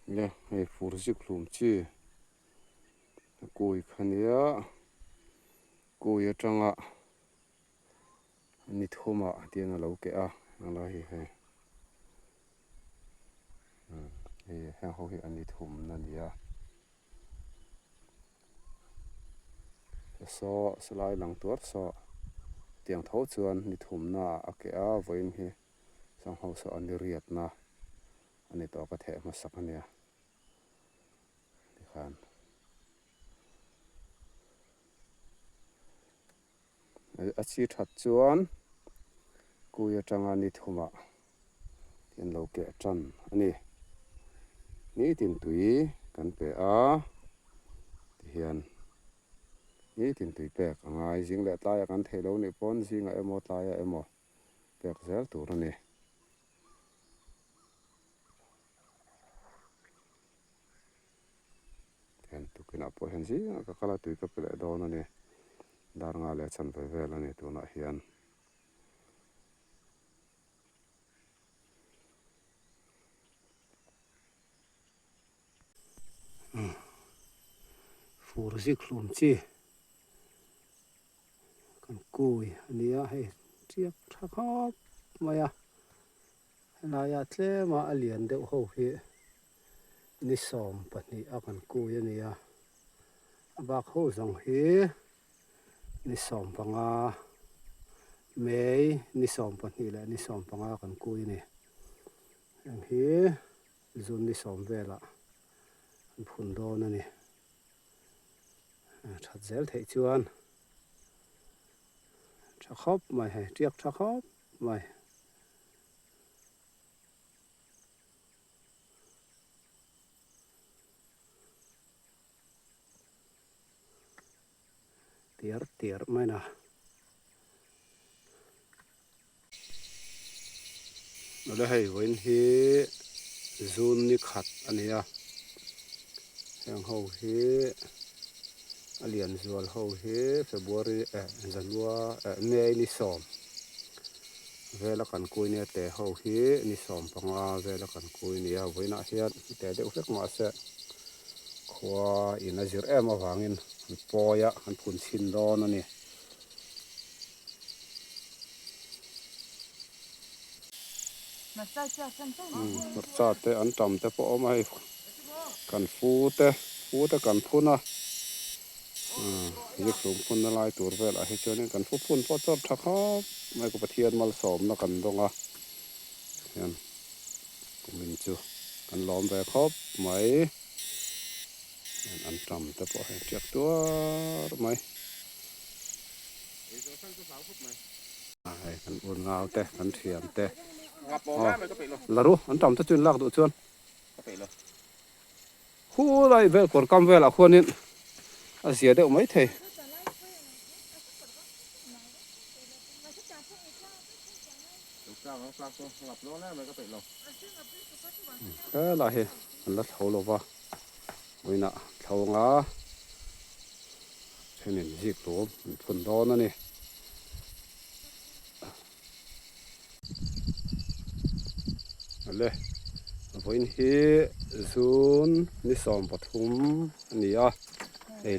Nia hei fur zik hlum chi a kui kha nia kui atanga ni thumah tian a lo keh a helai hi hei hei heng ho hi a ni thumna a ni a saw salai lang tuar saw tiang tho chuan ni thumna ah a keh a vawiin hi sangho saw a ni riatna. A ni tawh ka theh hmasak a nia tikhan a chi that chuan kui atanga ni thumah an lo keh tan a ni nitin tui kan pe a tihian nitin tui pek a ngai zing leh tlaiah kan theih lo nih pawn zingah emaw tlaiah emaw pek zel tur a ni. Hian tukinah pawh hian zingah ka kal a tui ka pe leh dawn a ni dar nga leh chanve vel a ni tunah hian. Fur zik hlum chi kan kui a nia hei tiak tha khawp mai a helaiah tlema a lian deuh ho hi ni 12 a kan kui a nia a bak ho zawng hi ni 15 May ni 12 leh ni 15 kan kui a ni heng hi. Zun ni 10 velah an phun dawn a ni. That zel theih chuan tha khawp mai hei, tiak tha khawp mai. Tiar tiar mai na. Awle hei vawiin hi zun ni khat a ni a heng ho hi a lian zual ho hi February eh January eh May ni 10 vela kan kui nia te ho hi ni 15 vela kan kui nia vawiinah hian te deuh hlek mahse khua in a zir em avangin an pawi a an phun chhin dawn a ni. Hmarcha te an tam te pawh a awm a hei kan fu te fu te kan phun a zikhlum phun na lai tur velah hi chuanin kan fu phun pawh chawr tha khawp mai ka Pathian malsawmna kan dawng a hian kumin chu kan lawm ve khawp mai an tam te pawh hei tiak tuar mai. Hei kan un ngau te kan thian te la ru an tam te chu in lak duh chuan hu lai vel kawr kam velah khuanin a zia deuh mai thei. Helai hi an la thlo lova vawiinah thlo anga thenin zik tur an phun dawn a ni. Awle vawiin hi June ni 13 a ni a hei.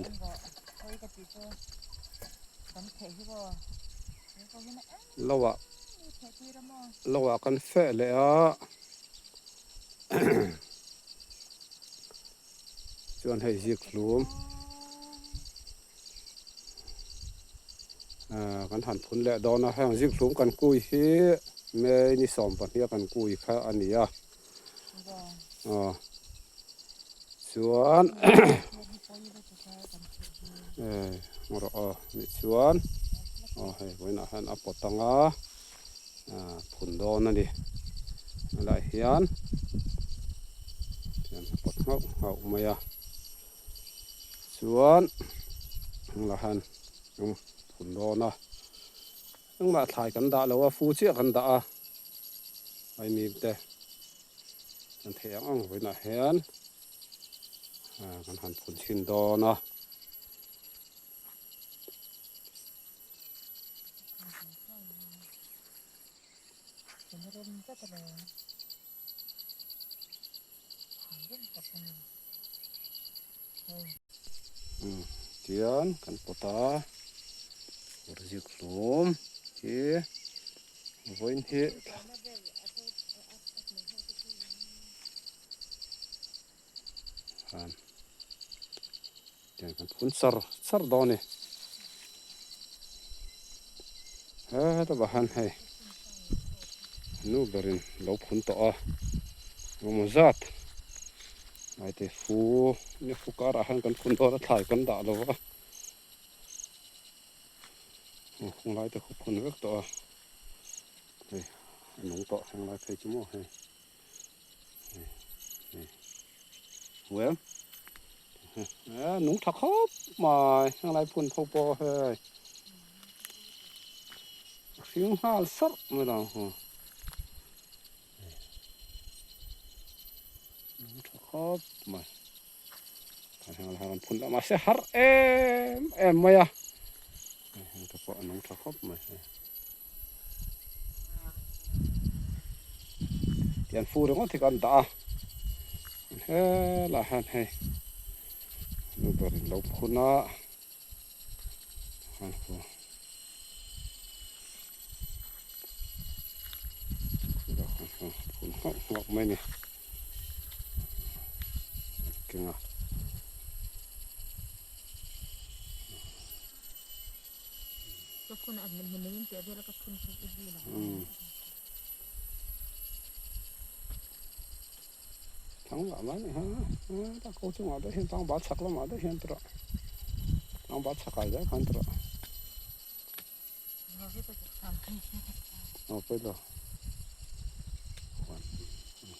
Loah loah kan feh leh a chuan hei zik hlum kan han phun leh dawn a heng zik hlum kan kui hi May ni 12 a kan kui kha a ni a aw chuan rawh aw nih chuan aw hei vawiinah hian a pawt ang a phun dawn a ni helaiah hian hian a pawt nghauh nghauh mai a chuan helaiah hian phun dawn a engmah thlai kan dah lo a fu chiah kan dah a vaimim te kan theih ang ang vawiinah hian kan han phun chhin dawn a. Tian kan pawt a zik hlum hi vawiin hi tian kan phun char char dawn a ni heta bah hian hei nu berin lo phun tawh a engemaw zat hmaite fu nia fu karah hian kan phun dawn a thlai kan dah lo va hung lai te khu phun vek tawh a hei a nung tawh heng lai phei chu maw hei. Well, nung tha khawp mai heng lai phun ho pawh hei a hring nghal sarh mai lo nung tha khawp mai heng lai an phun mahse har em em mai a heng te pawh a nung tha khawp mai hei. Tian fu ringawt hi kan dah a helaiah hian hei nu berin lo phun a phun nghauh nghauh mai a ni keng a. Thang lah mai ha ta ko chungah daih hian tlangval chhak lamah daih hian tawrh tlangval chhak ai daih khan tawrh aw pawi lo huan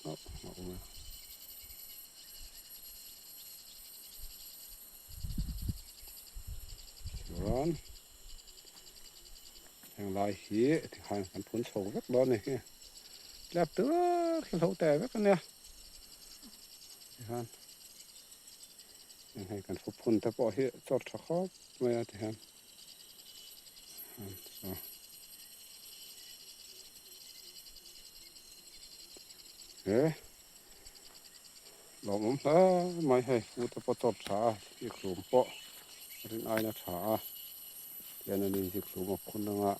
nghauh nghauh mai. Chuan heng lai hi tikhan kan phun chho vek dawn a ni hi tlep tur hi hlo teh vek a nia tikhan hei kan fu phun te pawh hi chawr tha khawp mai a tikhan he. Lawmawm hle mai hei fu te pawh chawp tha a zikhlum pawh rin aina tha a tihian ani zikhlum a phun anga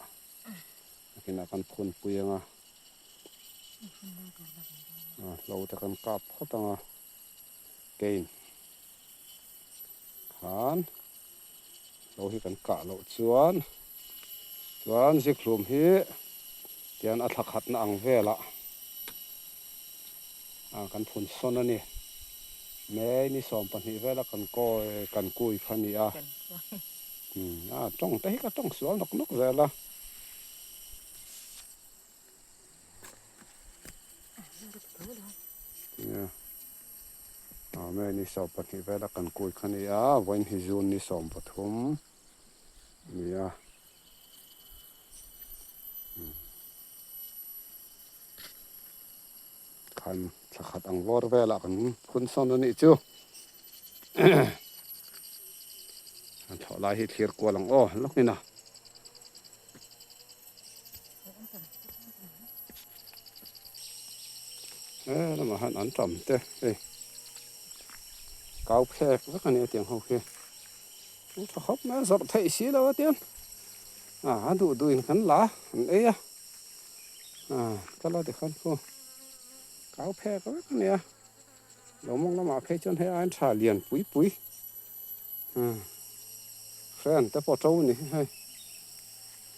nakinah kan phun pui anga hlo te kan kap phawt anga cane khan hlo hi kan kah loh chuan chuan zikhlum hi tihian a thla khatna ang velah. Ah kan phun sawn a ni. May ni 12 vela kan kawi kan kui kha a ni a. Umm a tawng te hi ka tawng sual nawk nawk zel a. Tinge ah May ni 12 vela kan kui kha a ni a, vawiin hi June ni 13 a ni a. Khan thla khat ang vawr velah kan phun sawn a nih chu. An thlawh lai hi thlir kual ang aw lawkin a. He lamah hian an tam te hei kau phek vek a nia tiang ho khi. Tha khawp mai a zawrh theih si lo a tiang. A duh duhin kan la an ei a. Ah ka la tikhan khu kau phek vek a nia lo mawng lamah phei chuan hei aiin tha lian pui pui ah friend te pawh to a ni hi hei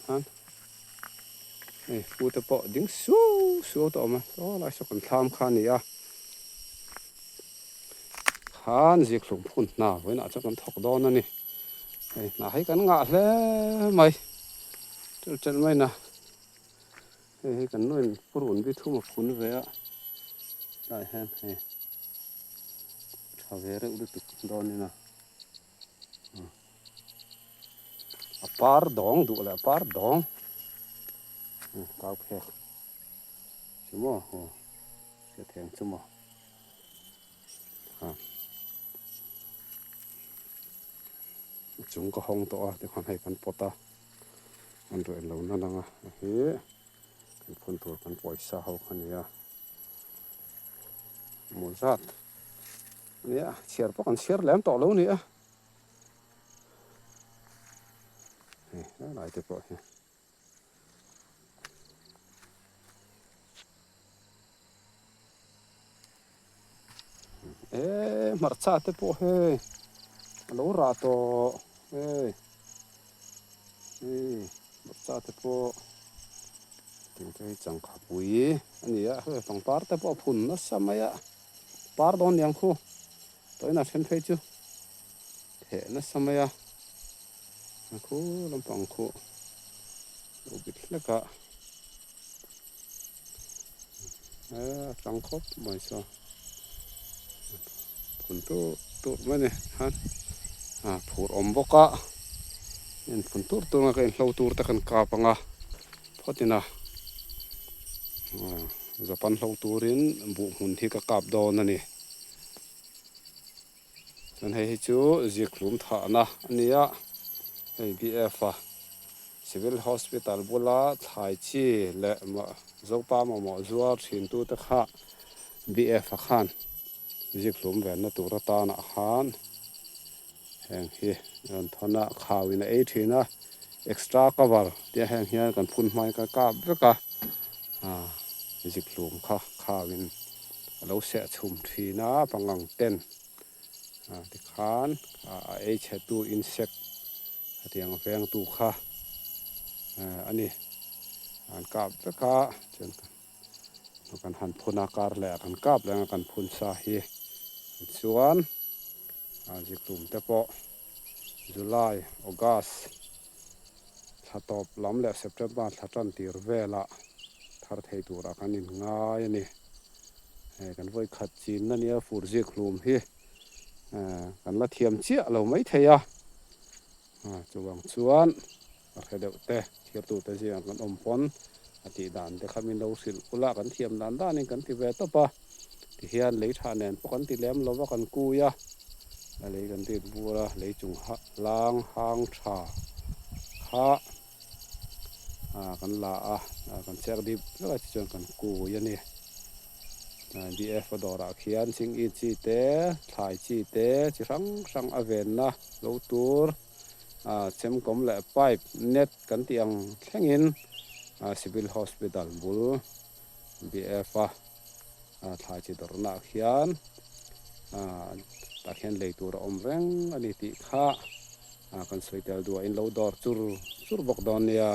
han hei pu te pawh ding suau suau tawh awm a saw lai saw kan thlam kha a ni a khan zikhlum phun hna vawiinah chuan kan thawk dawn a ni hei hna hi kan ngah hle mai ṭelh ṭelh mai na. Hei hi kan nuin purun bi thum a phun ve a, tlai hian hei tha ve reuh lutuk dawnin a a par dawng duh leh a par dawng kau phek chu maw aw hriatthiam chu maw a chung ka hawng tawh a tikhuan hei kan pawt a. An reh lo na lang a hi kan phun tur kan pawisa ho kha nia maw zat. Nia chhiar pawh kan chhiar lem tawh lo nia. Hei helai te pawh hi. Eee hmarcha te pawh hei a lo rah tawh hei hei hmarcha te pawh tiang te hi changkha pui a ni a hei pangpar te pawh a phun nasa mai a par dawn niang khu tawhina then phei chu theh nasa mai a khu lampang khu lo bit hlek a. A tlang khawp mai saw phun tur tur mai a ni khan a phur awm bawk a in phun tur tur a ka inhlo tur te kan kap ang a phawt in a japan hlo turin buh hmun hi ka kap dawn a ni chuan hei hi chu zikhlum thahna a ni a hei B_F a. Civil Hospital bula thlai chi leh Zopa mamawh zuar thintute kha BF a khan zikhlum venna tur atanah khan heng hi rawn thawn a, khauin a ei thin a, extra cover tia heng hian kan phun hmain kan kap vek a, zikhlum kha khauin a lo seh chhum thin a pangang ten. Tikhan a ei chhetu insect hetiang vengtu kha a ni. An kap vek a, chuan kan han phun a, kar leh ah kan kap reng a kan phun sa hi. Chuan zikhlum te pawh July, August thla tawp lam leh September thla tan tir velah thar thei turah kan inngai a ni. Hei kan vawi khat chinna nia fur zik hlum hi kan la thiam chiah lo mai thei a, chuvang chuan a hre deuh te thirtute zingah kan awm pawn a tih dan te kha min lo hrilh kula kan thiam dan danin kan ti ve tawp a, tihian lei tha nen pawh kan ti lem lo va kan kui a, a lei kan rit bur a lei chung lang hang tha kha. Kan la a, kan chek dip vek a tichuan kan kui a ni. DF a dawrah khian chingit chi te, thlai chi te chi hrang hrang a venna lo tur chemkawm leh pipe net kan tih ang thlengin Civil Hospital bul DF a thlai chi dawrnaah khian tah khian lei tur a awm reng a ni tih kha. Kan sawi tel duah in lo dawr chur chur bawk dawn nia.